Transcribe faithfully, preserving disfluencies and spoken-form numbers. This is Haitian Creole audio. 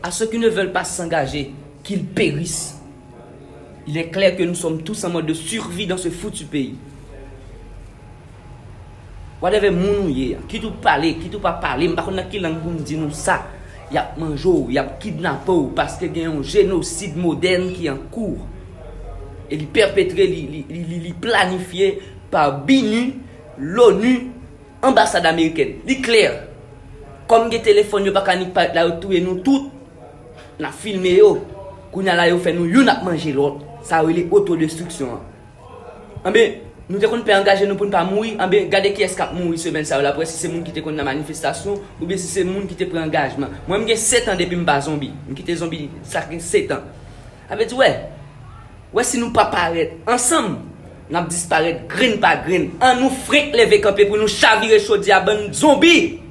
À ceux qui ne veulent pas s'engager, qu'ils périssent. Il est clair que nous sommes tous en mode de survie dans ce foutu pays. Whatever moun ou ye, kit ou pale, kit ou pa pale, m pa konn nan ki lang pou m di nou sa. Y ap manje w, y ap kidnape w, paske gen yon jenosid modèn ki an kou. E li pèpetre, li, li, li, li, li planifye pa BINUH, l'ONU, anbasad amerikèn. Li klè. Kòm gen telefòn, yo pa ka nik parèt la, yo touye nou tout. N ap filme yo. Kounye a la, yo fè nou youn ap manje lòt. Sa yo rele otodestriksyon an. Anben, nou te konn pè angaje nou pou n pa mouri. Anben, gade kiyès k ap mouri semèn sa yo la. Pou wè si se moun ki te konn nan manifestasyon, oubyen si se moun ki te pran angajman. Mwen, m gen sèt an depi m pa zonbi. M kite zonbi, sa gen sèt an. Sa vle di, wè, wè si nou pa parèt ansanm, n ap disparèt grenn pa grenn. An nou frenk leve kanpe pou nou chavire chodyè a bann zonbi!